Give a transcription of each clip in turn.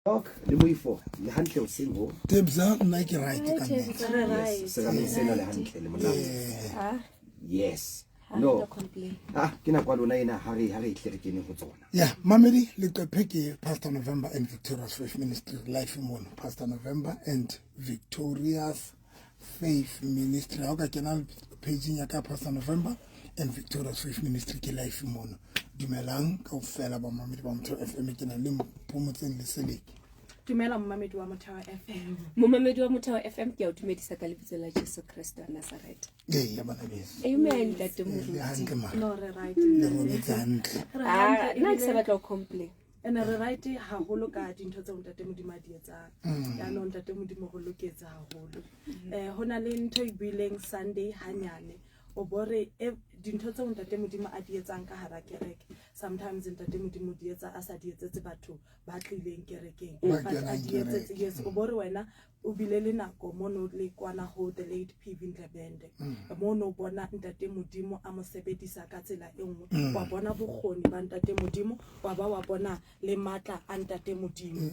Doc le Moifo le hantle hoseng ho. Tebza nna ke right ka nnete. Yes, serameng sena le hantle le monate. Ah. Yes. No. Ah, ke nako ya lona ena ha re ha re tle re kene ho tsona. Yeah, mamedi leqephe ke Pastor November and Victorious Faith Ministry life mono. Pastor November and Victorious Faith Ministry. Ha o ka kena page ya ka Pastor November and Victorious Faith Ministry ke life mono. Dumelang kaofela ba mamedi ba Motheo FM ke na le Mpomotseng Leseleke. Dumela momamedi wa Motheo FM. Momamedi wa Motheo FM ke a o dumedisa ka lebitso la Jesu Kriste wa Nazareth. Ee, ya bana beso. Amen, ntate Moruti. Le hantle mara. No, re right. Le robetse hantle. Ah, nna ke sa batla ho complain. Ene re right haholo ka dintho tseo ntate Modimo a di etsang. Jaanong ntate Modimo go loketse haholo. Ho na le ntho e buileng Sunday hanyane. O bo re dintho tseo ntate Modimo a di etsang ka hara kereke. Sometimes ntate Modimo di etsa a sa di etsetse batho ba tlileng kerekeng. Ba But a kenang di etsetse, kereke. yes, o bo re wena o bile le nako mono le kwana ho the late PV Ndlebende. Mono bona ntate Modimo a mo sebedisa ka tsela e nngwe. Wa bona bokgoni ba ntate Modimo, wa ba wa bona le matla a ntate Modimo.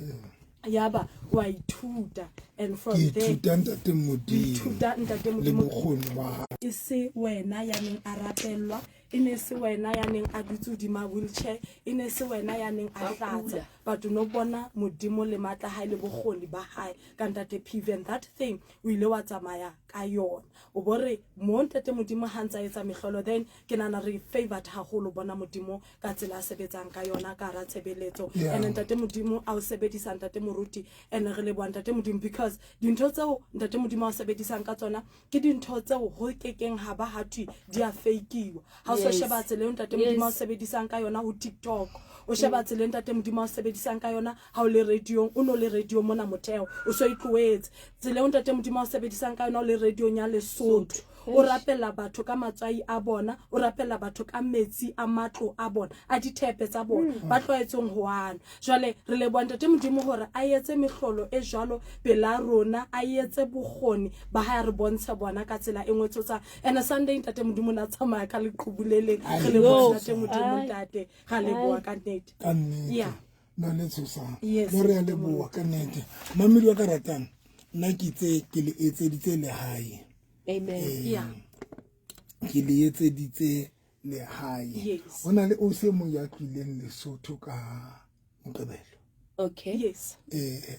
Yaba wa ithuta, and from Ke there ithuta ntate Modimo. Ithuta ntate Le Modimo. bokgoni ba hae. E se wena ya neng a rapellwa, e ne se wena ya neng a dutse hodima wheelchair, e ne se wena ya neng a hlatsa, but o no bona Modimo le matla hae le bokgoni ba hae ka ntate PV, and that thing o ile wa tsamaya ka yona. O bo re mo ntate Modimo ha ntsa etsa mehlolo, then ke nahana re favored haholo bona Modimo ka tsela a sebetsang ka yona ka hara tshebeletso. And ntate Modimo a o sebedisa ntate Moruti, and re leboha ntate Modimo because dintho tseo ntate Modimo a o sebedisang ka tsona ke dintho tseo ho kekeng ha ba ha thwe di a fakiwa. Ha o so sheba tsela eo ntate Modimo a o sebedisang ka yona ho TikTok, o sheba tsela eo ntate Modimo a o sebedisang ka yona ha o le radiong, o no le radio mona Motheo, o so e tlohetse. Tsela eo ntate Modimo a o sebedisang ka yona o le radiong ya Lesotho, o rapella batho ka matswai a bona, o rapella batho ka metsi a matlo a bona, a dithepe tsa bona, ba tlwaetseng ho anwa. Jwale re leboha ntate Modimo hore a etse mehlolo e jwalo pela rona, a etse bokgoni ba hae, a re bontshe bona ka tsela e nngwe tsotsang. And Sunday ntate Modimo o ne a tsamaya ka leqhubu le leng. Re leboha ntate Modimo, ntate, ra leboha ka nnete. Ka nnete. Yeah. No le tshosang. Yes, No re a ntate leboha ka nnete. Mamedi wa ka ratang, nna ke itse ke le etseditse lehae. Amen. Yeah. Ke le etseditse lehae. Yes. Ho na le o se mong ya tlileng Lesotho ka Moqebelo. Okay. Yes.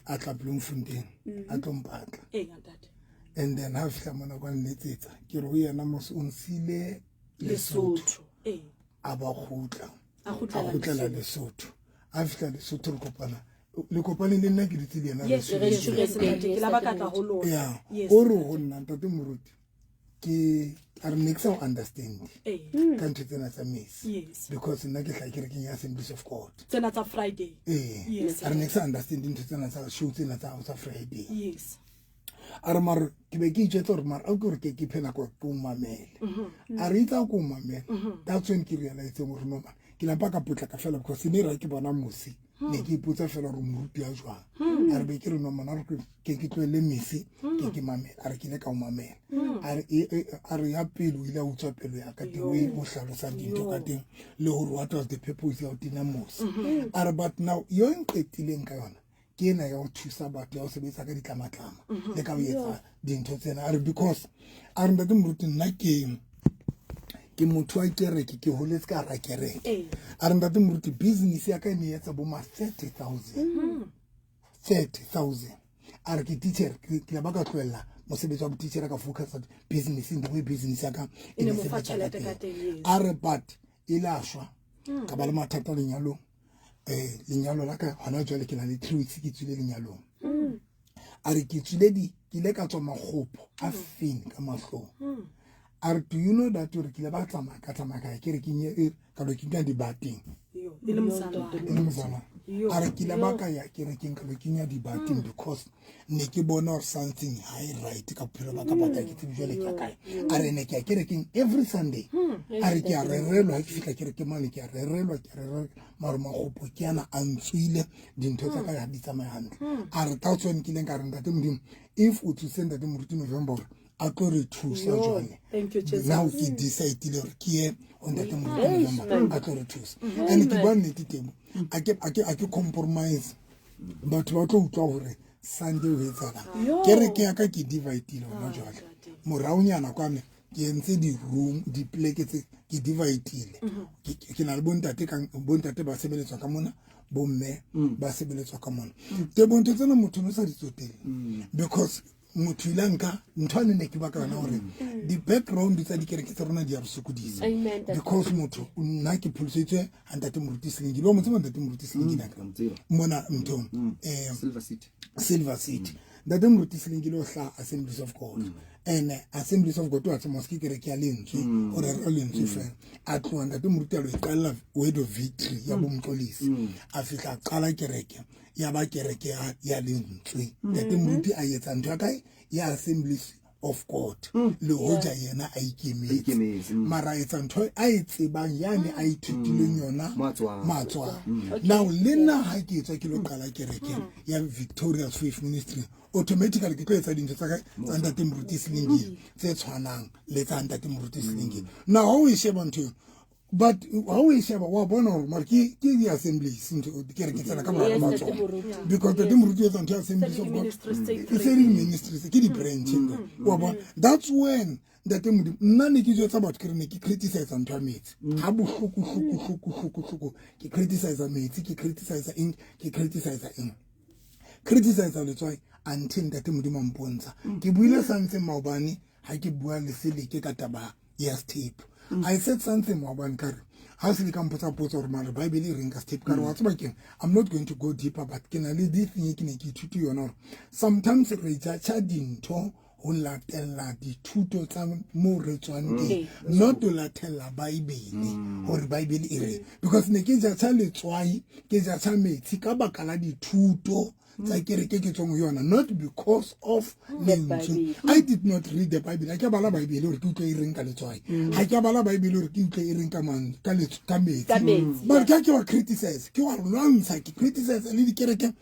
A tla Bloemfontein, a tlo mpatla. Eh, ntate. And then ha fihla mona kwa nletsetsa, ke re ho yena mos o nsile Lesotho. Lesotho. Eh. A ba kgutla. A kgutlela A kgutlela Lesotho. A fihla Lesotho re kopana. Le kopane le nna ke dutse le yena Yes, Lesotho. yes, yes, ntate, ke la ba ka tla ho lona. Yeah. Yes. O re ho nna ntate Moruti, ke a re ne ke sa o understand Eh. ka ntho tsena tsa mesi. Yes. Because nna ke hlaha kerekeng ya Assemblies of God. Tsena tsa Friday. Eh. Yes. A re ne ke sa understand dintho tsena tsa show tsena tsa tsa Friday. Yes. A re mare ke be ke itjwetsa hore mare a ke hore ke ke phela ko ke o mamele. A re itse a ko o mamele. That's when ke realize-eng hore no man, ke la ka potlaka fela because ne ra ke bona mosi. Ne ke ipotsa fela hore moruti ya jwang. A re be ke re no man, a re ke ke tlohelle mesi, ke ke mamele. A re ke ile ka o mamela. A re a re ya pele o ile a utswa pelo ya ka the way o hlalosang dintho ka teng le hore what was the purpose ya ho tena mosi. A re but now yo e nqetileng ka yona ke ena ya ho thusa batho, ya ho sebetsa ka ditlamatlama le ka ho etsa dintho tsena. A re because a re ntate Moruti nna ke motho wa kereke, ke holetse ka hara kereke. A re ntate Moruti business ya ka e ne e etsa bo ma 30,000. 30,000. A re ke teacher, ke la ba ka tlohella mosebetsi wa bo-teacher ka focus business the way business ya ka e E ne ne mo fa sebetsa ka tjhelete ka teng. teng, yes. A re but e la shwa, ka ba le mathata lenyalong. Lenyalo la ka hona jwale ke na le 3 weeks ke tswile lenyalong. A re ke tswile di, ke ile ka tswa makgopo a feng ka mahlong. A re do you know that hore ke ile ba tsamaya ka tsamaya ka ya kerekeng e, ka lo kenya dibateng. Yo, e le mosala. E le mosala. Yo. A re ke ile ba ka ya kerekeng ka lo kenya dibateng because ne ke bona hore something ha e right ka bophelo ba ka, but ha ke tsebe jwale ke ya kae. A re ne ke ya kerekeng every Sunday. A re ke a rerelwa ha ke fihla kerekeng mane, ke a rerelwa, ke a rerelwa. Mare makgopo ke ana a ntswile, dintho tsa ka ha di tsamaye hantle. A re that's when ke ileng ka re ntate Modimo, if o thuse ntate Moruti November hore a tlo re thusa Yo, jwale. thank you, Jesus. Now ke decide-ile hore ke ye ho ntate Moruti November a tlo re thusa. And ke bua nnete teng, a ke compromise. Batho ba tlo utlwa hore Sunday ho etsahalang. Kereke ya ka ke dividile hona jwale. Moraonyana kwane ke entse di-room, dipleke tse ke dividile. Ke na le bontate ka bontate ba sebeletswa ka mona, bomme ba sebeletswa ka mona. Tebo ntho tsena motho no sa di tsotelle because motho ile a nka ntho ane ne ke baka yona hore di-background tsa dikereke tsa rona di a re sokodisa. Amen, ntate. Because motho nna ke pholoseditswe ha ntate Moruti Selengile. Wa mo tseba ntate Moruti Selengile akere? Wa mo tseba. Mona nthong, Silver City. Silver City. Ntate Moruti Selengile o hlaha Assemblies of God. And Assemblies of God wa tseba mos ke kereke ya lentswe, o rera lentswe fela. A tloha ntate Moruti a lo iqalla Word of Victory ya bo Mxolisi. A fihla a qala kereke ya ba kereke ya lentswe. Ntate Moruti a etsa ntho ya kae ya Assemblies of God. Le hoja yena a ikemetse. A ikemetse, Mara a etsa ntho a e tsebang yane a ithutileng yona Mo a tswang. mo a tswang. Now le nna ha ke etswa ke lo qala kereke ya Victorious Faith Ministry, automatically ke tlo etsa dintho tsa ka tsa ntate Moruti Selengile tse tshwanang le tsa ntate Moruti Selengile. Now ha o e sheba ntho eo, but ha o e sheba wa bona hore mara ke di-assemblies ntho dikereke tsena ka mora Yes, matsoho. ntate Moruti. Because ntate Moruti o etsa ntho ya Assemblies Se of le God. di-ministries tse E se le di-ministries, ke di-branch ntho. Wa bona? That's when ntate Modimo, nna ne ke jwetsa batho ke re ne ke criticize ntho ya metsi. Ha bohloko, hloko, hloko, hloko, hloko. Ke criticize metsi, ke criticize eng, ke criticize eng. Criticize letswai until ntate Modimo a mpontsha. Ke buile something maobane ha ke bua le Seleke ka taba ya tape. I said something maobane ka re ha se le ka mpotsa potso hore mara Bible e reng ka tape, ka re wa tseba keng, I'm not going to go deeper, but ke na le this thing e ke ne ke ithute yona hore sometimes re judge dintho ho latella dithuto tsa mo re tswang teng, not ho latella Bible hore Bible e reng. Because ne ke judge letswai, ke judge metsi ka baka la dithuto tsa kereke ke tswang ho yona, not because of lentswe. Bible. I did not read the Bible. Ha ke a bala Bible hore ke utlwe e reng ka letswai. Ha ke a bala Bible hore ke utlwe e reng ka mang, ka letswai, ka metsi. Ka metsi, But ke wa criticize, ke wa lwantsha, ke criticize le dikereke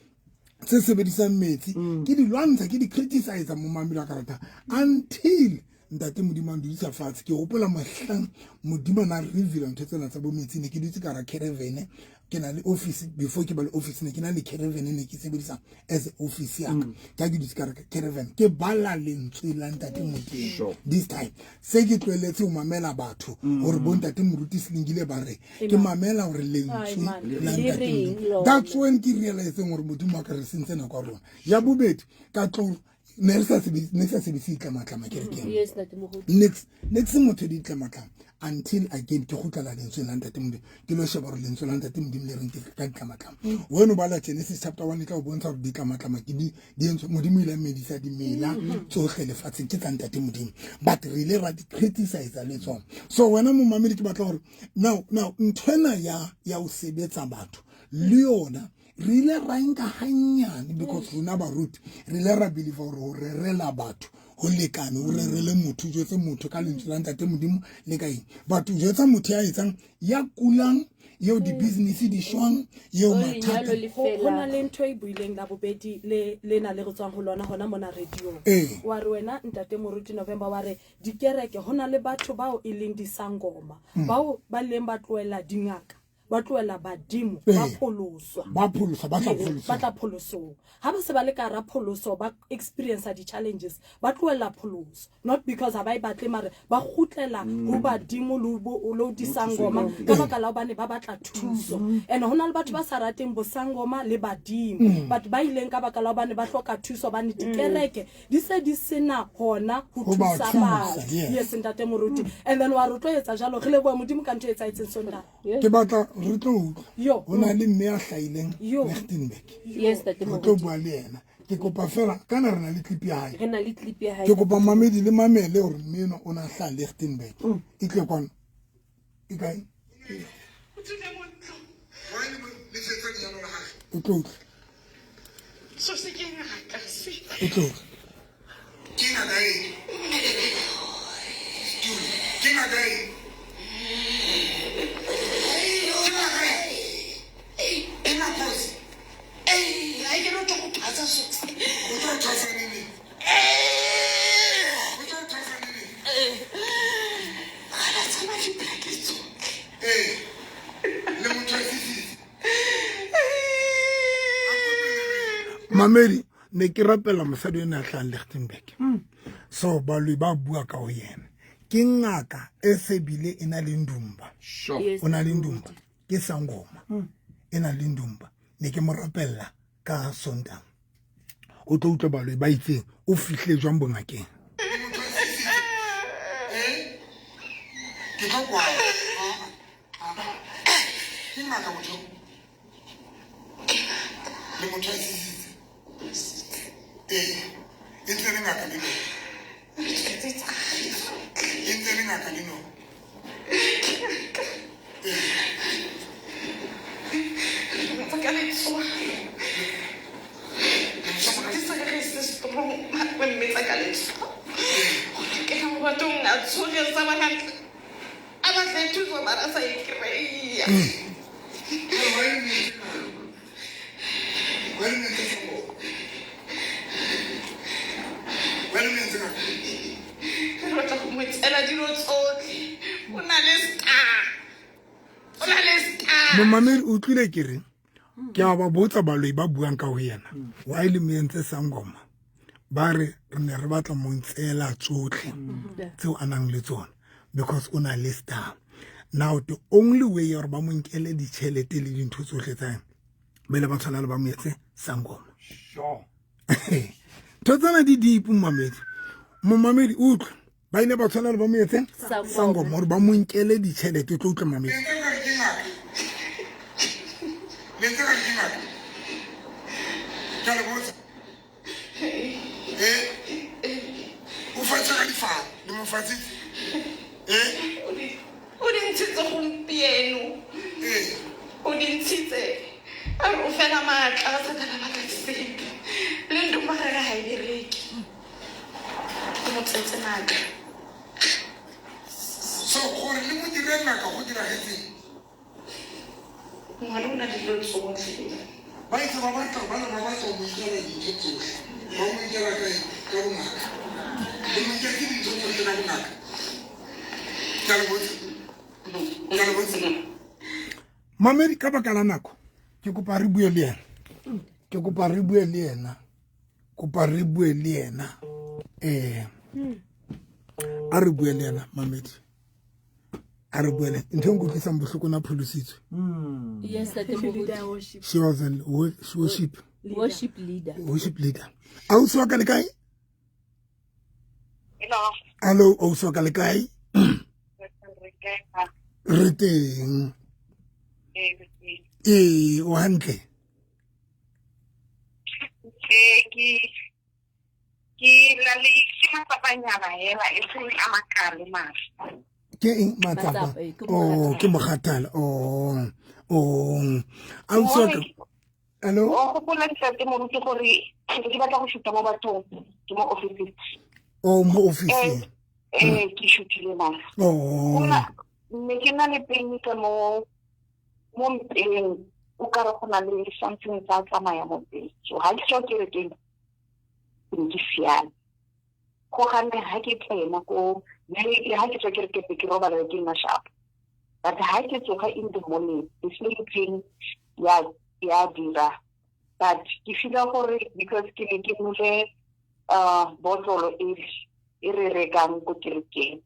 tse sebedisang metsi. Ke di lwantsha, ke di criticize mo mamelo a karata until ntate Modimo a ndudisa fatshe. Ke hopola mohlang Modimo a na reveal ntho tsena tsa bo metsi, ne ke dutse ka hara caravan, ke na le office. Before ke ba le office ne ke na le caravan, ne ke sebedisa as office ya ka. Ka ke dutse ka hara caravan, ke bala lentswe la ntate Modimo. This time se ke tlohelletse ho mamela batho hore bo ntate Moruti Selengile ba re, ke mamela hore lentswe Amen. la Le ntate reng Modimo. lona? That's when ke realizeng hore Modimo wa ka re sentse nako ya rona. Ya bobedi, ka tlo ne re sa sebedise, ne sa sebedise ditlamatlama kerekeng. Yes, ntate Moruti. Next, next motho di ditlamatlama until again ke kgutlela lentswe la ntate Modimo. Ke lo sheba hore lentswe la ntate Modimo le reng ke ka ditlamatlama. Wena o bala Genesis chapter 1 e tla o bontsha hore ditlamatlama ke di entswe Modimo ile a medisa dimela tsohle lefatsheng ke tsa ntate Modimo. But re ile ra di criticize le tsona. So wena momamedi ke batla hore now nthwena ya ho sebetsa batho le yona re ile ra nka hanyane because rona baruti re ile ra believe hore ho rerela batho ho lekane, ho rerele motho, o jwetse motho ka lentswe la ntate Modimo le ka eng. But o jwetsa motho ya etsang, ya kulang, eo di-business di shwang, eo O mathata. lenyalo le Ho na fela. le ntho e buileng la bobedi le na le re tswang ho lona hona mona radio. Wa re wena ntate Moruti November, wa re dikereke ho na le batho bao e leng disangoma, bao ba leng ba tlohela dingaka, ba tlohela badimo, ba pholoswa. Ba pholoswa, ba tla Yes, pholoswa. ba tla pholosong. Ha ba se ba le ka hara pholoso, ba experience di-challenges, ba tlohela pholoso. Not because ha ba e batle, mare ba kgutlela ho badimo le ho disangoma ka baka la hobane ba batla thuso. And ho na le batho ba sa rateng bosangoma le badimo, but ba ileng ka baka la hobane ba hloka thuso, hobane dikereke di se di sena hona ho Ho ba thusa thusa, batho. yes. Yes, ntate Moruti. And then wa re tlo etsa jwalo, re leboha Modimo ka ntho e etsahetseng Sontaha. Ke batla re tlo utlwa. Yo. Ho na le mme ya hlahileng Yo. Lichtenburg. Yes, ntate Re tlo Moruti. bua le yena. Ke kopa fela, kana re na le clip ya hae. Re na le clip ya hae. Ke kopa mamedi le mamele hore mme enwa o na hlaha Lichtenburg. E tle kwano. E kae? O tlo utlwa. So se ke ngaka se. O tlo utlwa. Ke ngaka eng? Ke ngaka eng? Ke ngaka eng? E makgosi. Ha ke no tlo go thwasa so. O tlo thwasa neng? O tlo thwasa neng? Ga ba tshaba dipleke tsotlhe. Ee. Le mo thwasisitse. Mamedi ne ke rapela mosadi o ne a tlhang Lichtenburg. So baloi ba bua ka ho yena. Ke ngaka e sebile e na le ndumba. Sure. O na le ndumba. Ke sangoma. E na le ndumba. Ne ke mo rapella ka Sontaga. O tlo utlwa baloi ba itseng o fihle jwang bongakeng. Ke tlo kwala. Ke ngaka motho. Le motho a sisitse. Ee. E ntse le ngaka le no. E ntse le ngaka le no. Momamedi o utlwile ke re ke a ba botsa baloi ba buang ka ho yena why le mo entse sangoma ba re re ne re batla mo ntseela tsotlhe tseo a nang le tsona because o na le star. Now the only way ya gore ba mo nkele ditšhelete le dintho tsotlhe tsa bele ba tshwana le ba mo etse sangoma. Sure. Ntho tsena di deep momamedi. Momamedi utlwa ba ile ba tshwana le ba mo etse sangoma gore ba mo nkele ditšhelete. O tlo utlwa mamedi. Le ntse ka re ke ngaka. Ke a le botsa. Eh? O fatshe ka difala, le mo fatsitse. Eh? O di ntshitse gompieno. Eh. O di ntshitse. A re o fela maatla a sa tla batla sepe. Le nduma re ga e bereke. Ke mo tsetse maatla. So gore le mo dire ngaka go diragetseng? Ngwana o na le dilo tsotlhe. Ba itse ba batla ba ne ba batla go mo nkela dintho tsotlhe. Ba mo nkela ka eng? Ka bongaka. Le mo nketse dintho tsotlhe ka bongaka. Ke a le botsa. Ke a le botsa. Mamedi ka baka la nako ke kopa re bue le yena. Ke kopa re bue le yena. Kopa re bue le yena. A re bue le yena mamedi. A re bue le ntho e nkutlwisang bohloko na pholositswe. Yes, Ntate Moruti. She was a worship Worship leader. Worship leader. Ausi wa ka le kae? Hello. Hello, ausi wa ka le kae? Re teng. Ee, o hantle? Ke na le ke matsapanyana hela e seng a makalo mara. Ke eng matsapa? Matsapa, ke Oh, mokgathala. ke mokgathala. Oh. Oh. Ausi wa ka. Hello? O gopola ntate Moruti gore ke batla go shuta mo bathong ke mo office. Oh, mo office. Ke shutile mara. Oh. Ne ke na le pain ka mo mpeng o ka re go na le something tsa tsamaya mo mpeng. So ha ke tswa kerekeng ke ne ke siame. Go gane ha ke tsena ko le ha ke tswa kerekeng ke robala ke nna sharp. But ha ke tsoga in the morning the same pain ya dira. But ke feel gore because ke ne ke nole botlolo e re rekang ko kerekeng.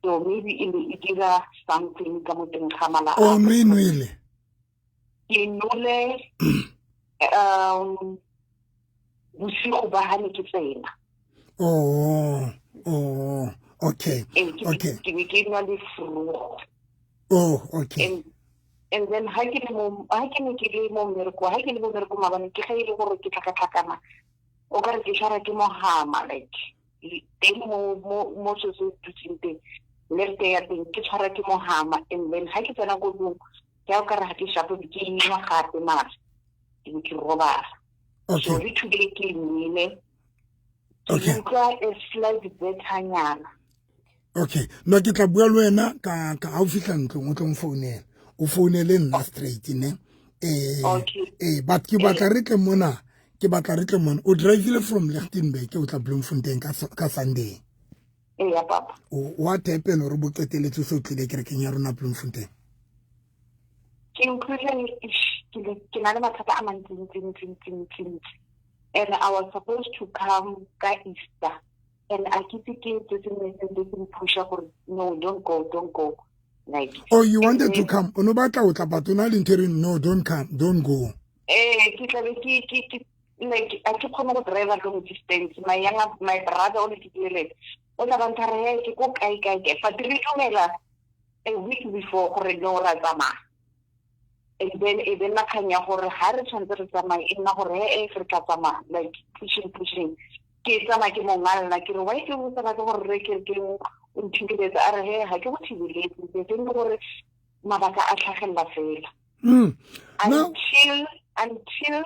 So maybe e ne e dira something ka mo teng ga mala a O no e nwele? Ke nole bosigo ba ha ne ke tsena. Oh, okay. Okay. Ke ne ke nwa le frugo. Oh, okay. And then ha ke le mo ke le mo mmereko, ha ke le mo mmereko maabane ke ge e le gore ke tlhakatlhakana. O ka re ke tshwara ke mohama like teng mo se se dutseng teng. Le re ya teng ke tshwara ke mohama and then ha ke tsena ko tlung ke a o ka re ha ke shapo ke nwa gape mara ke be ke robala. Okay. So le today ke nwele. Okay. Ke utlwa a slight better-nyana. Okay. No ke tla bua le wena ka ha o fihla ntlong o tlo mfounela. O founele nna straight ne. Okay. But ke batla re tle mona. Ke batla re tle mona. O drivile from Lichtenburg o tla Bloemfontein ka Sunday. Ya papa. O what happened hore bo qeteletse so tlile kerekeng ya rona Bloemfontein? Ke utlwile ke na le mathata a mantsi. And I was supposed to come ka Easter. And a ke itse ke se se ne se ntse se mpusha gore no, don't go, don't go. Like Oh, you wanted to come. O no batla o tla, but o na le ntho e reng, no, don't come, don't go. Eh, ke tlabe ke like a ke kgone go drive long distance. My younger, my brother o ne ke tlile le ene, o tla ba ntha re, "Hey, ke ko kae kae kae." But re dumela a week before gore no, ra tsamaya. And then e be nna kgang ya gore ha re tshwanetse re tsamaye, e nna gore e re tla tsamaya, like pushing, pushing. Ke tsamaya ke mo ngalla, ke re, "Why ke o sa batle gore re ke ke o nthibeletse?" A re, "He, ga ke go thibeletse, the thing ke gore mabaka a tlhagelela fela." Until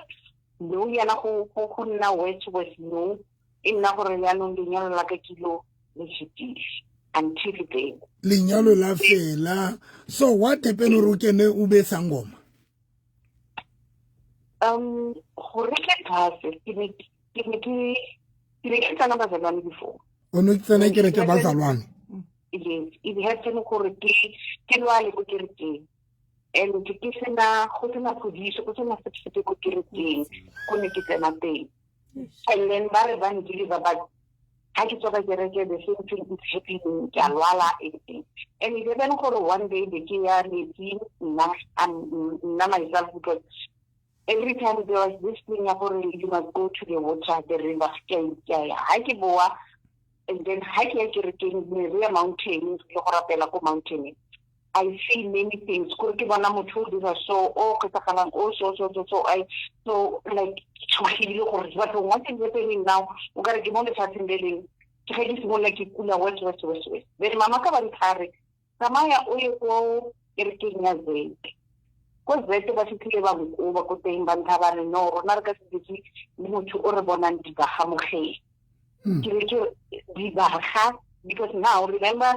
no yana go nna worse, worse, no e nna gore yaanong lenyalo la ka kilo le fetile until then. Lenyalo la fela. So what happened gore o kene o be sangoma? Gore ke phase, ke ne ke tsena bazalwane before. O ne tsena kereke bazalwane? Yes, it happened gore ke lwale ko kerekeng and ke sena go sena phodiso, go sena sepe ko kerekeng go ne ke tsena teng. And then ba re ba ndeliver, but ha ke tswa ka kereke, the same thing is happening, ke a lwala, everything. And it happened gore one day be ke ya metsing nna myself, because every time there was this thing ya gore you must go to the water, the river. Ke a ya, ha ke boa, and then ha ke ya kerekeng, ne re ya mountain le go rapela ko mountain, I see many things, kore ke bona motho o dira so, o kgetsagalang, o so so so so. I so like tshogile gore bathong, what is happening now? O kare ke mo lefatsheng le leng. Ke ge ke simolola ke kula worse, worse, worse, worse. Then mama ka ba nthare, "Tsamaya o ye ko kerekeng ya Zete." Ko Zete ba fitlhile ba nkoba ko teng, ba ntha ba re, "No, rona re ka se detse le motho o re bonang dibaga mogeng." Ke re, ke dibaga? Because now, remember,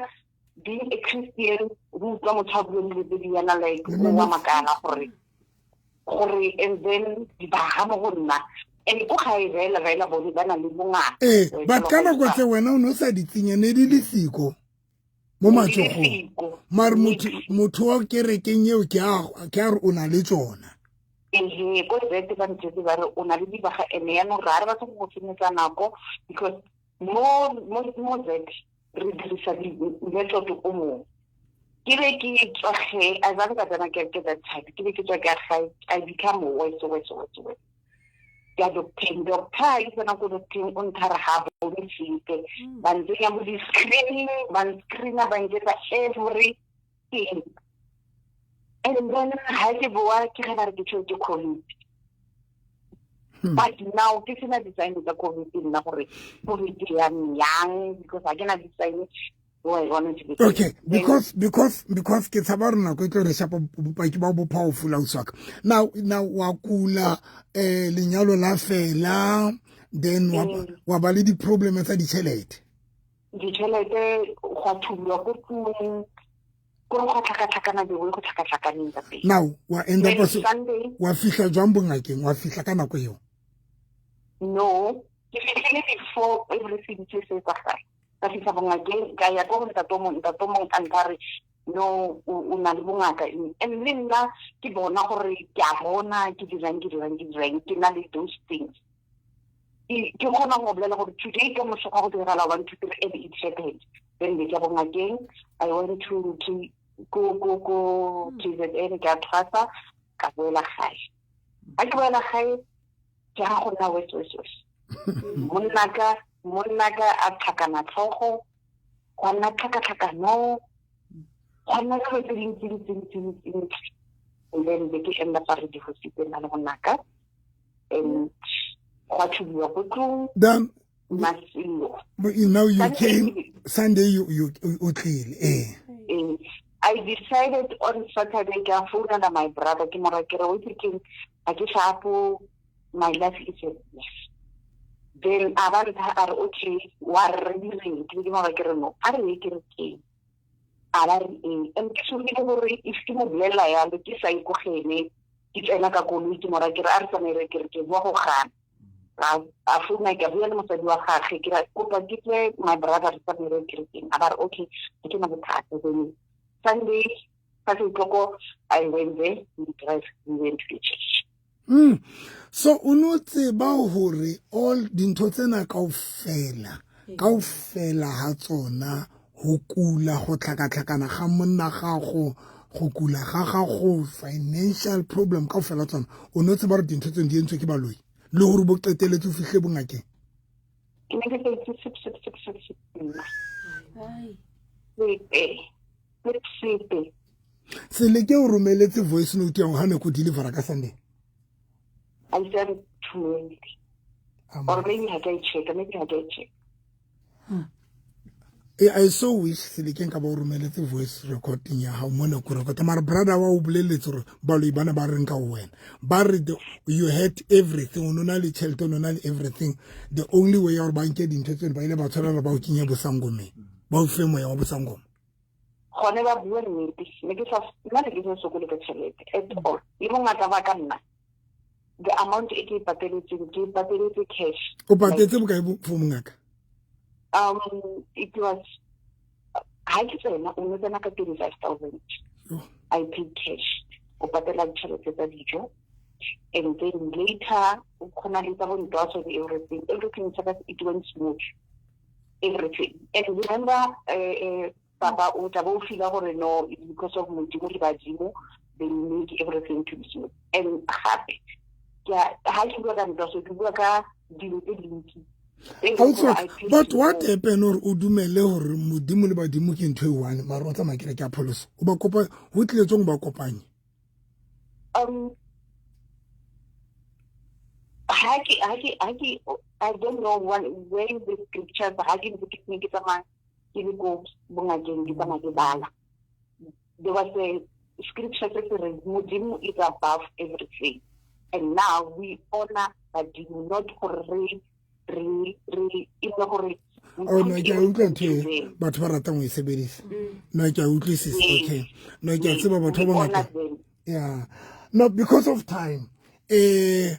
being a Christian, o utlwa motho a bua dilo tse di yana, like o wa makala gore and then dibaga mo go nna, and ko gae fela fela bone ba na le bongaka. Ee, but ka nako tse wena o ne o sa di tsenya, ne di le siko mo matsogong, mare motho wa kerekeng eo ke a re o na le tsona. Ehe, ko Zete ba ntse ba re o na le dibaga, ene yaanong ra re batla go go senyetsa nako, because mo Zete re dirisa method o mongwe. Ke be ke tswa ge a zale ka tsena kereke that time, ke be ke tswa ke gae, I become worse, worse, worse, worse. Ke ya docteng, doctor, ke tsena ko docteng, o nthare ga bone sepe. Ba ntsenya bo di-screening, ba nscreena, ba nketsa everything. And then ha ke boa, ke ge ba re ke tshwere ke COVID. But now ke sena di-sign tsa COVID nna, gore COVID yang yang, because ha ke na di-sign. Okay, because ke tshaba gore nako e tlo re shapa. Bopaki ba bo powerful, ausi wa ka. Now wa kula, lenyalo la fela, then wa ba le di-problem tsa ditšhelete. Ditšhelete, gwa thubiwa ko tlung, kore go tlhakatlhakana dingwe, go tlhakatlhakaneng ka teng. Now wa end up wa fihla jwang bongakeng? Wa fihla ka nako eo? No, ke fitlhile before everything se se etsagala. Ka fitlha bongakeng, ka ya ko go ntate o mongwe. Ntate o mongwe a nthare, "No, o na le bongaka." And le nna ke bona gore ke a bona, ke dirang, ke dirang, ke dirang, ke na le those things. Ke kgona go bolela gore today ka moso go diragala one, two, three, and it happened. Then be ke bongakeng, I went to ko KZN, ke a thwasa, ka boela gae. Ga ke boela gae, ke ga go nna worse, worse, worse. Monnaka a tlhakana tlhogo, gwa nna tlhakatlhakano, gwa nna dilo tse dintsi ntsi ntsi ntsi ntsi. And then be ke end up re divorcitse nna le monnaka, and gwa thubiwa ko tlong. Then masilo. Now you came Sunday, you o tlile, eh? I decided on Saturday, ke a founela my brother, ke mora, ke re, "O itse keng, ga ke shapo, my life is a mess." Then a ba ntha a re, "Okay, wa re re direng?" Ke be ke mora, ke re, "No, a re ye kerekeng." A ba re ee. And ke tshogile gore if ke mo bolelela yalo, ke sa ikogene, ke tsena ka koloi, ke mora, ke re, "A re tsamaye re kerekeng." Wa go gana. A founa, ke a bua le mosadi wa gagwe, ke ra, "Kopa ke tle, my brother, re tsamaye re kerekeng." A ba re, "Okay, ga ke na bothata." Then Sunday 5 o'clock I went there, we drive, we went to the church. So o no tseba hore all dintho tsena kaofela, kaofela ha tsona, ho kula, go tlhakatlhakana ga monna gago, go kula ga gago, financial problem, kaofela tsona, o no tseba gore dintho tseno di entswe ke baloi le gore bo qeteletse o fihle bongakeng? Ke ne ke sa itse sep sep sep sep sep nna. Sepe le sepe. Seleke o romeletse voice note ya go ga ne ko delivera ka Sunday? A ise a nthumele, or maybe ha ke a e checka, maybe ha ke a e checka. I so wish Seleke nka ba o romeletse voice recording ya gago mo ne ko recorda, mara brother wa o boleletse gore baloi ba ne ba reng ka wena. Ba re you had everything, o ne o na le tšhelete, o ne o na le everything. The only way ya gore ba nke dintho tseno, ba ile ba tshwanela ba o kenye bosangomeng, ba o fe moya wa bosangoma. Gone ba bua nnete, ne ke sa nna ne ke sa sokole ka tšhelete at all. Le bongata ba ka nna, the amount e ke e pateletseng, ke e pateletse cash. O patetse bokae for mongaka? It was, ha ke tsena, o ne tsena ka 25,000. I paid cash. O patela ditšhelete tsa dijo, and then later o kgona le tsa bo ntwaso le everything. Everything saka it went smooth, everything. And remember, papa o tla bo o feela gore no, it's because of Modimo le badimo, they make everything to be smooth. And gape ha ke bua ka ntwaso, ke bua ka dilo tse dintsi tse e leng gore I paid But what before. happen gore o dumele gore Modimo le badimo ke ntho e one, mara o tsamaya kereke ya pholoso, o ba kopa go tliletseng ba kopanye? Ha ke I don't know one where is the scriptures. Ha ke ntse ke ne ke tsamaya ke le ko bongakeng, ke tsamaya ke bala, there was a scripture se se reng Modimo is above everything, and now we honor badimo, not gore re e le gore we Oh, no, put ke a utlwa everything ntho e to them. Batho ba ratang ho e sebedisa. No, ke a utlwisisa. Okay, no, ke a tseba batho We ba honor bangata. them. Yeah, no, because of time, you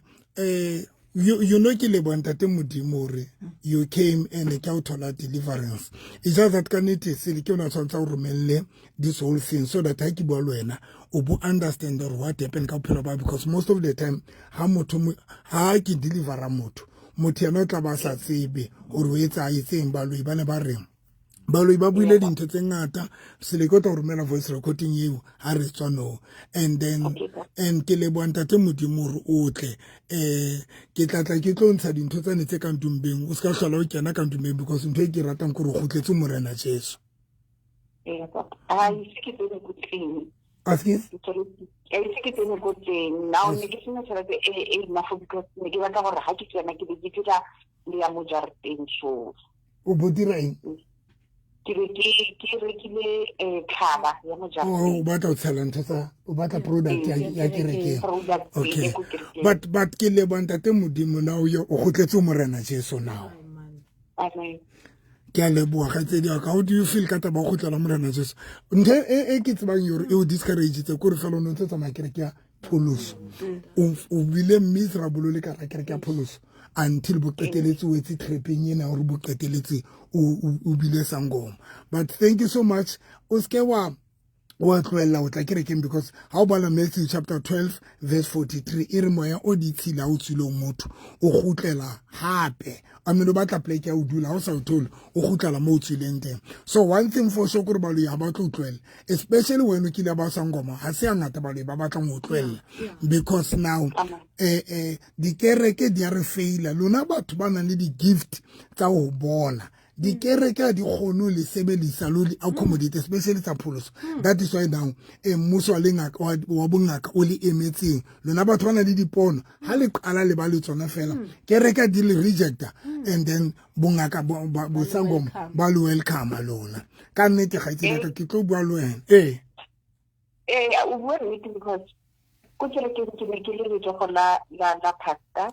know, ke leboha ntate Modimo hore you came and ke a o thola deliverance. It's just that ka nnete sele ke ona tshwanetse o romelle this whole thing so that ha ke bua le wena, o bo understand gore what happened ka bophelo ba, because most of the time ha motho ha ke delivera motho, motho yena o tla ba sa tsebe gore o etsa etseng, baloi ba ne ba reng, baloi ba buile dintho tse ngata. Seleke o tla o romela voice recording eo ha re tswa. No, and then Okay, pa. And ke leboha ntate Modimo hore o tle. Ke tla tla ke tlo ntsha dintho tsane tse ka ntumbeng, o se ka hlola o kena ka ntumbeng, because ntho e ke ratang ke gore o kgutletse Morena Jesu. Ee, papa. Ha ise ke tsene ko teng. Askies? Ke ise ke tsene ko teng now. Ne ke sena tšhelete e enough because ne ke batla gore ha ke tsena ke be ke dira le ya mo jarateng, so O bo dira eng? Ke be ke rekile tlhaba ya mo O jarateng. O batla ho tshela ntho tsa, o batla product ya kerekeng. Product Okay. e ko kerekeng. But ke leboha ntate Modimo now o kgutletse ho Morena Jesu now. Amen. Ke a leboha, kgaitsedi ya ka. How do you feel ka taba ya ho kgutlela Morena Jesu? Ntho e ke tsebang yore e o discouragetse kore fela o ne o ntse tsamaya kereke ya pholoso, o bile miserable le ka hara kereke ya pholoso until bo qeteletse o etse trapeng ena hore bo qeteletse o bile sangoma. But thank you so much. O seke wa tlohella ho tla kerekeng, because ha o bala Matthew chapter 12 verse 43, e re moya o ditshila o tswileng motho o kgutlela hape. I mean, o batla pleke ya o dula, ha o sa o thole, o kgutlela mo o tswileng teng. So one thing for sure kore baloi ha ba tlo o tlohella, especially when o kile ba sangoma. Ha se hangata baloi ba batlang ho tlohella, because now dikereke di a re faila lona batho ba nang le di-gift tsa ho bona. Dikereke ha di kgone ho le sebedisa le ho le accommodate, especially tsa pholoso. That is why now mmuso wa lengaka wa bongaka o le emetseng lona batho ba nang le dipono. Ha le qala le ba le tsona fela, kereke di le rejecta, and then bongaka bosangoma ba le welcome lona. Ka nnete, kgaitsedi ka ke tlo bua le wena, ee. Ee, o bua nnete, because ko kerekeng ke ne ke le letsogo la pastor,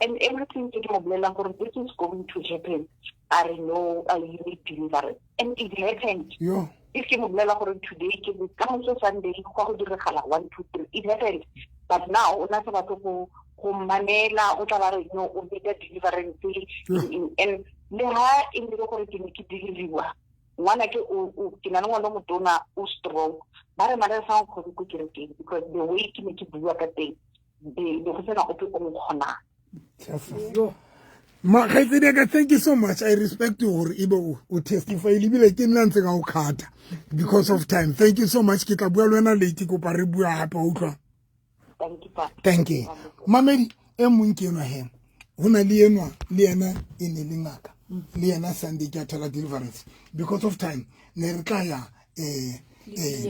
and everything ke mo bolelang gore this is going to happen, a re no, you need deliverance, and it happened. Yo. If ke mo bolela gore today ke ka moso Sunday go go diragala 1 2 3, it happened. But now o na sa batle go mamela, o tla ba re no, o need deliverance. And le ha e le gore ke ne ke deliveriwa, ngwana ke o ke na le ngwana o motona o strong, ba re mare sa nkgone ko kerekeng because the way ke ne ke bua ka teng. Be go sena ope o nkgonang. Kgaitsedi ya ka, thank you so much. I respect you gore ebe o testify ebile ke nna ntse ka o kgatha because of time. Thank you so much. Ke tla bua le wena late, kopa re bua gape, wa utlwa? Thank you, Papa. Thank you. Mamedi e mong ke enwa he, ho na le enwa le yena e ne le ngaka le yena Sunday ke a thola deliverance. Because of time ne re tla ya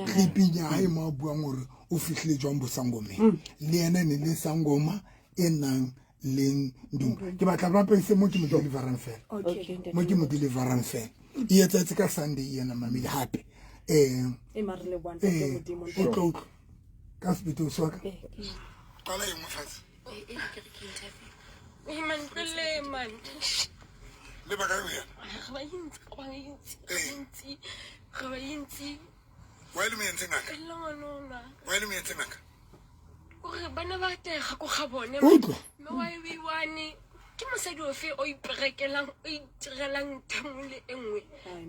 clipping ya hae mo a buang gore o fihlile jwang bosangomeng. Le yena ne le sangoma e nang le ndumba. Ke batla ba pese mo ke mo deliverang fela, mo ke mo deliverang fela e etsahetse ka Sunday yena mamedi hape. E mare le one Modimo. O tlo utlwa ka sebete o swaka qala e nngwe fatshe. Man, tlole, man. Le ba kae ho yena? Re ba intsi, re ba intsi, re ba intsi, re ba intsi. Wa e le mo entse ngaka? Le ngwanona. Wa e le mo entse ngaka? Kore bana ba tega ko ga bone. Utlwa. Mme wa e one ke mosadi ofe o iperekelang, o itirelang ntho e nngwe le e nngwe?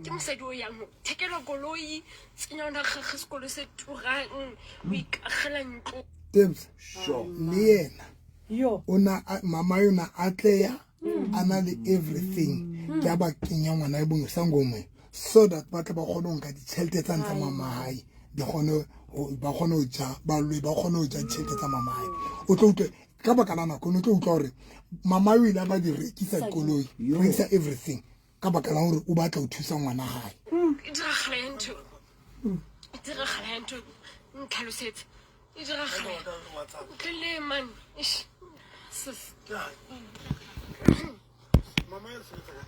Ke mosadi o yang ho thekela koloi, tsenya ona gagwe sekolo se turang, o ikagela ntlo. Tebs, Sure. le yena Yo. o na mama yona a tleya a na le everything, ke a ba kenya ngwana e bongwe sangomeng so that ba tle ba kgone ho nka ditjhelete tsa ntsa mama hae, di kgone ba kgone ho ja, ba lwe ba kgone ho ja ditjhelete tsa mama hae. O tlo utlwe ka baka la nako, o tlo utlwa hore mama o ile a ba di rekisa dikoloi, rekisa everything ka baka la hore o batla ho thusa ngwana hae. E diragala ya ntho, e diragala ya ntho, ntlhalosetse e diragala. Tlole, man. Eish. Sis. Mama e sebetsa kae?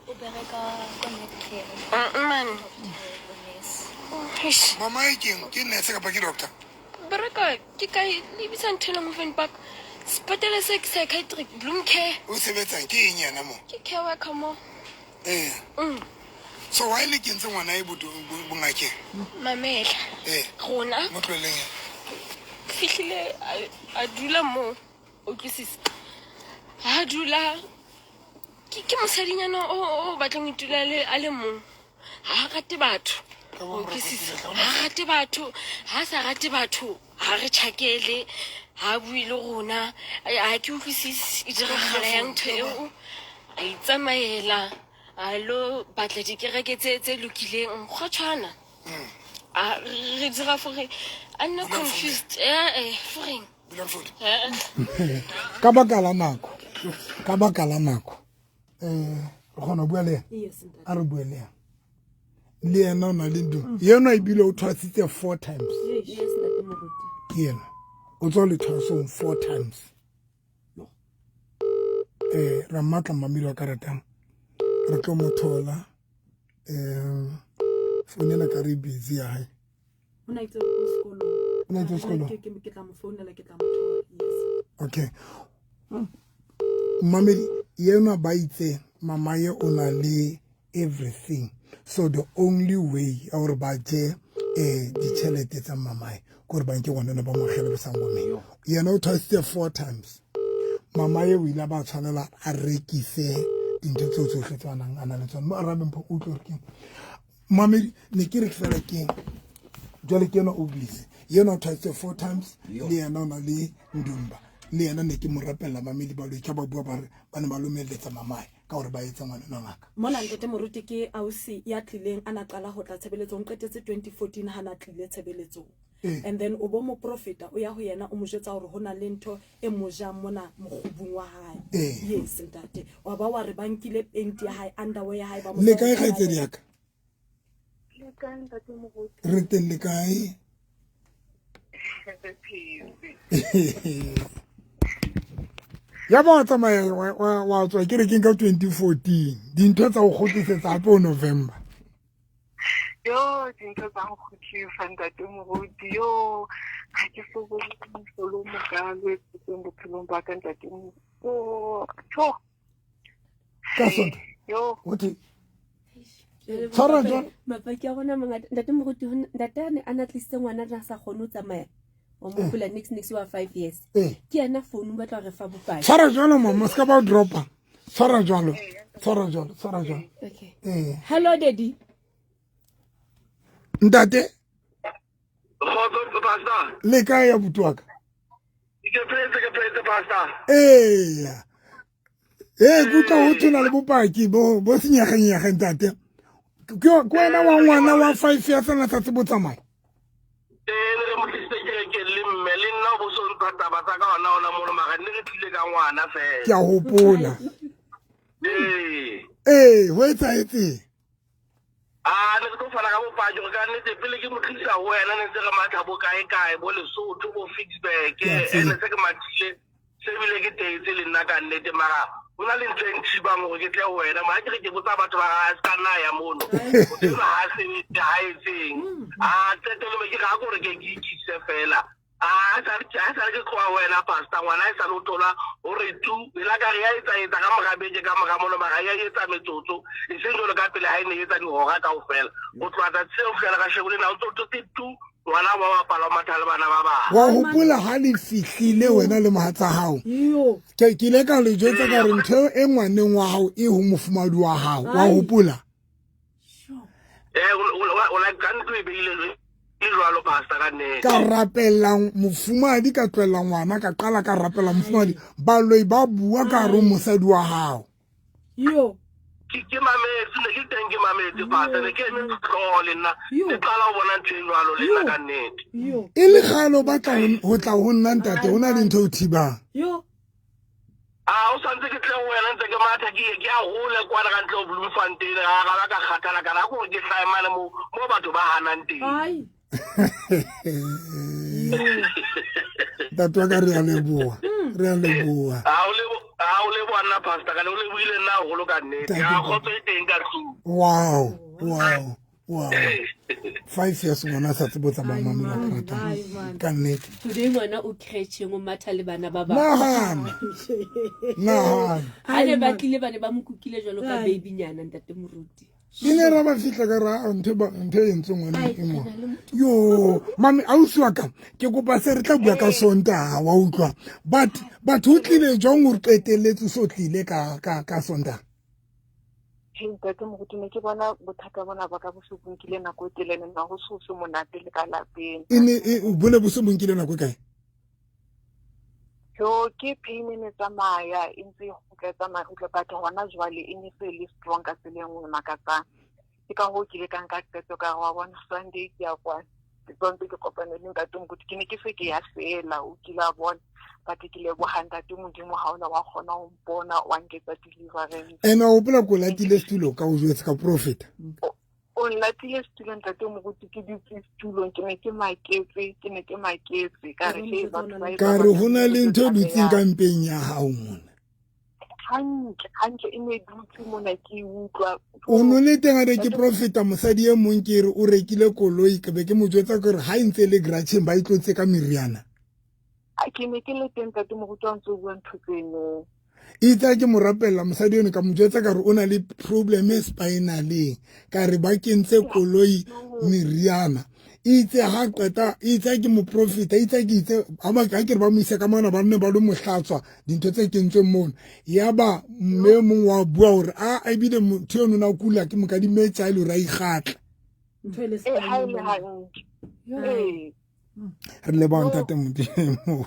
O bereka ko Netcare. Man. Eish. Mama e keng? Ke nurse kapa ke doctor? Bereka ke kae le bitsa ntho e leng Hoven Park. Sepatele se ke psychiatric Bloom Care. O sebetsang ke eng yena mo? Ke care worker mo. Eh. So why le kentse ngwana e bongakeng? Mamela. Rona. Mo tlohelleng ya. Fihlile a dula mo, o utlwisisa. Ha dula ke mosadinyana o batlang ho itula a le mong. Ha rate batho. O utlwisisa. Ha rate batho, ha sa rate batho, ha re tjhakele, ha bue le rona. Ha ke utlwisise e diragala yang ntho eo. A itsamaela, a lo batla dikereke tse lokileng. Gwa tshwana. A re dira gore a nne confused. Foreng. Ka baka la nako, ka baka la nako, re kgona ho bua le yena? Yes, ntate. A re bue le yena. Le yena o na le ntho. Yena ebile o thwasitse 4 times. Yes, ntate Moruti. Ke yena. O tswa lethwasong 4 times. Ra mmatla mamedi wa ka ratang. Re tlo mo thola. Phone ena ka re busy ya hae. O na itse o sekolong. O na itse o sekolong? Ke tla mo founela, ke tla mo thola. Yes. Okay. Mamedi yena ba itse mama ye o na le everything. So the only way ya hore ba je ditjhelete tsa mamae ke hore ba nke ngwana ba mo akgele bosangomeng. Yena o thwasitse 4 times. Mama ye o ile ba tshwanela a rekise dintho tseo tsohle tse a nang a na le tsona. Mo arabe mpho, o utlwe hore keng. Mamedi ne ke re fela keng. Jwale ke yena o busy. Yena o thwasitse 4 times, le yena o na le ndumba. Le yena ne ke mo rapella mamedi ba loitjha ba bua ba re ba ne ba lomelletsa mamae ka hore ba etse ngwana ngaka. Mona ntate Moruti ke ausi ya tlileng a na qala ho tla tshebeletsong, qetetse 2014 ha na tlile tshebeletsong. And then o bo mo profeta o ya ho yena o mo jwetsa hore ho na le ntho e mo jang mona mokgubung wa hae. Yes ntate. Wa ba wa re ba nkile paint ya hae, underwear ya hae ba mo Le kae sa- kgaitsedi ya ka? Le kae ntate Moruti? Re teng, le kae? Re phetse. Ya ba wa tsamaya wa tswa kerekeng ka 2014. Dintho tsa ho kgutlisetsa hape ho November. Yo, dintho tsa ho kgutlisa ntate Moruti. Yo, ha ke so bone mohlolo o mokalo e tswetseng bophelong ba ka ntate Moruti. Oh, tjo. Ka Sonto. Yo. O thwe. Tshwara jwang? Mabaki a rona a mangata. Ntate Moruti, ntate a ne a na tlisitse ngwana a sa kgone ho tsamaya. Wa mo hopola next wa 5 years. Ke yena phone o batla ho re fa bopaki. Tshwara jwalo mama, se ka ba o dropa. Tshwara jwalo. Tshwara jwalo, tshwara jwalo. Okay. Hello daddy. Ntate. Kgotso pastor. Le kae ya buti wa ka? Ke phetse pastor. Eya. Ee, ke utlwa ho thona le bopaki bo bo senyegenyege ntate. Ke wena wa ngwana wa 5 years a na sa tsebo tsamaya. Ee, ne re mo tlisitse kerekeng le mme le nna o bo so ntsha taba tsa ka hona ona mono mara ne re tlile ka ngwana fela. Ke a hopola. Ee. Ee, ho etsahetseng? A ne ke tlo fana ka bopaki gore ka nnete pele ke mo tlisa ho wena ne ntse re matha bo kae kae bo Lesotho bo Ficksburg ene se ke mathile se bile ke tetse le nna ka nnete mara ho na le ntho e nthibang gore ke tle ho wena mara ke re ke botsa batho ba ga se ka nna ya mono o tseba ha sebetse ha etseng a qetelo be ke re ha ke gore ke ke ikise fela a sa le ke tloa wena pastor ngwana e sa le o thola gore tu e la ka re ya etsa etsa ka mora beke ka mora mono mara ya etsa metsotso e seng jalo ka pele ha e ne e etsa dihora kaofela o tloha tsatsi seo fela ka sheko lena o ntse o thotse tu ngwana wa bapala o matha le bana ba bang. Wa hopola ha le fihlile wena le mohatsa hao ke ile ka le jwetsa ka re ntho e ngwaneng wa hao e ho mofumadi wa hao wa hopola. Eh, o la ka ntlo e beile e jwalo pastor ka nnete. Ka rapela mofumadi ka tlohela ngwana ka qala ka rapela mofumadi baloi ba bua ka re mosadi wa hao. Yo. Ke mametse ne ke teng ke mametse pastor ne ke eme tlhogo le nna ke qala ho bona ntho e jwalo le nna ka nnete. E le kgale o batla ho tla ho nna ntate ho na le ntho e o thibang. Yo. A o santse ke tle ho wena ntse ke matha ke ye ke ya hole kwana ka ntle ho Bloemfontein ga ga ba ka kgathala ka ra gore ke hlae mane mo mo batho ba hanang teng. Ai. Ntate wa ka re a leboha. Re a leboha. A o lebo a o leboha nna pastor ka ne o lebohile nna haholo ka nnete. A kgotso e teng ka tlung. Wow. Wow. Wow. 5 years ngwana a sa tsebo tsamaya mamela karata ka nnete. Today ngwana o crècheng o matha le bana ba bang. Nahana. Nahana. Ha ne ba tlile ba ne ba mo kukile jwalo ka baby nyana ntate Moruti. Ke ne ra ba fihla ka ra ntho ba ntho e entseng ngwana e mo. Yo, mami ausi wa ka ke kopa se re tla bua ka Sontaha wa utlwa. But batho o tlile jwang o re qetelletse so tlile ka ka ka Sontaha? Ke ntate moruti ne ke bona bothata bona ba ka bo se bo nkile nako e telele nna go se se monate le ka lapeng. E ne e bo ne bo se bo nkile nako e kae? So ke pain e ne tsamaya e ntse e kgutla e tsamaya kgutla but hona jwale e ne se le strong ka tsela e nngwe e makatsang. Ke ka hoo ke ile ka nka qeto ka re wa bona Sunday ke ya kwana. Ke tsontse ke kopane le ntate Moruti ke ne ke se ke ya fela o kile a bona but ke leboga ntate Modimo ha ona wa kgona ho mpona wa nketsa deliverance. Ene o hopola ko latile setulo ka o jwetse ka profeta. O nlatile setulo ntate Moruti ke dutse setulong ke ne ke maketse ke ne ke maketse ka re he batho ba Ka re ho na le ntho e dutseng ka mpeng ya hao mona. Hantle hantle e ne dutse mona ke e utlwa. O no le teng a re ke profeta mosadi e mong ke re o rekile koloi ke be ke mo jwetsa gore ha e ntse e le garageng ba e tlotse ka meriana. A ke ne ke le teng ntate Moruti wa ntse o bua ntho tseno. Itse ke mo rapella mosadi eno ka mo jwetsa ka re o na le problem e spinaleng ka re ba kentse koloi meriana itse ha qeta itse ke moprofeta itse ke itse ha ba ka ke re ba mo isa ka mona ba nne ba lo mo hlatswa dintho tse kentsweng mono ya ba mme mong wa bua hore a ebile motho eno na kula ke mokadime tsa ile ra ikgatla re leboha ntate Modimo.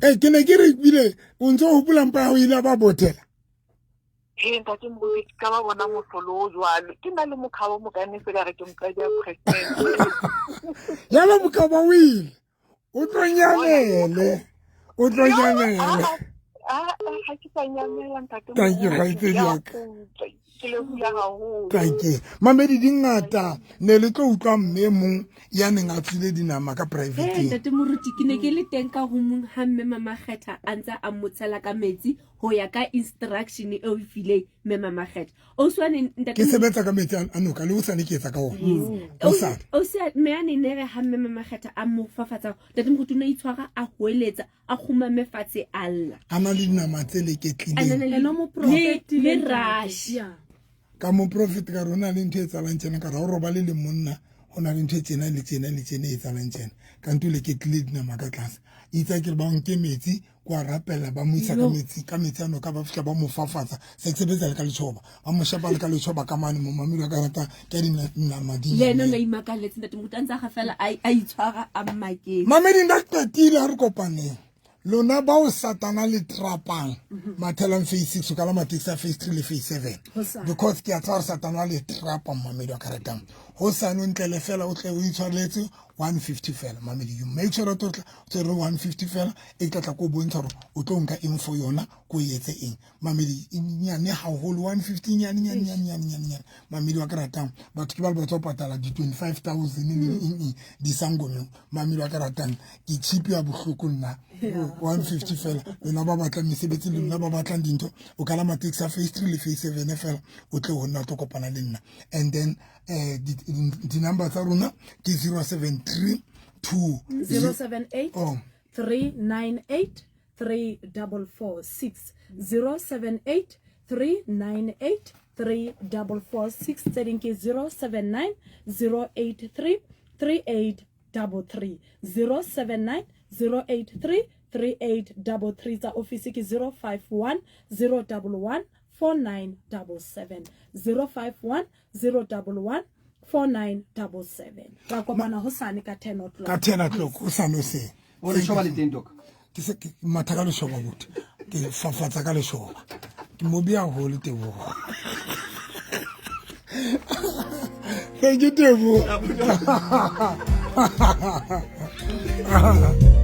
Ee, ke ne ke re bile o ntse o hopola mpa ya ho ile ba bothela. Ee, ntate Moruti, ke ka ba bona mohlolo o jwalo. Ke na le mokhabo mokane se ka re ke mosadi ya president. Ya ba mokhabo o ile. O tlo nyamele. O tlo nyamele. Ah, ha ke sa nyamela ntate. Thank you, kgaitsedi ya ka. Ke lebohile haholo. Thank you. Mamedi di ngata ne le tlo utlwa mme mong ya neng a tswile dinama ka private. Hey, ntate Moruti, ke ne ke le teng ka roomong ha mme Mama Kgetha a ntse a mo tshela ka metsi ho ya ka instruction e o e fileng mme Mama Kgetha. Ausi wa ne ntate Ke sebetsa ka metsi a noka le hosane ke etsa ka ona. Hosane. Ausi mme a ne ne re ha mme Mama Kgetha a mo fafatsa, ntate Moruti o ne a itshwara a hoeletsa a kgumame fatshe a lla. A na le dinama tse leketlileng. Ena o mo profetile Le ntate. rash. Yeah. Ka mo profit ka re o na le ntho e tsalang tjena ka re ha o robale le monna o na le ntho e tjena le tjena le tjena e tsalang tjena ka nto leketlile dinama ka tlase. Itse ke re ba nke metsi Ko a rapela ba mo isa ka metsi ka metsi a noka ba fihla ba mo fafatsa se ke sebetsa le ka letšhoba ba mo shapa le ka letšhoba ka mane momamedi wa ka rata ke dinama di le ene o ne a imakaletse ntate moruti a ntse a ga fela a itshwara a mmaketse mamedi nna qetile ha re kopaneng lona bao satana le trapang mathelang phase six o ka la matekisi a phase three le phase seven because ke a tseba gore satana le trapa mamedi wa ka ratang go sane o ntle le fela o tle o itshwareletse 150 fela mamedi you make sure that o tla o tshwere 150 fela e tla tla ko bontsha gore o tlo nka eng for yona ko e etse eng mamedi e nyane haholo 150 nyane nyane nyane nyane nyane nyane mamedi wa ka ratang batho ke ba le batho ba patala di 25000 le eng eng di sangomeng mamedi wa ka ratang ke cheap ya bohloko nna 150 fela lona ba batlang mesebetsi le lona ba batlang dintho o kala matekisi a phase 3 le phase 7 fela o tle ho nna o tlo kopana le nna and then eh di-number tsa rona ke 073 2 078 oh 398 3446 078 398 3446 tse ding ke 079 083 3833 079 083 3833 tsa ofisi ke 051 011 4977 051 011 4977 ra kopana hosane ka 10 o'clock ka 10 o'clock hosane hoseng o leshoba le teng doc ke se ke matha ka leshoba botho ke fafatsa ka leshoba ke mobi haholo tebogo thank you tebogo.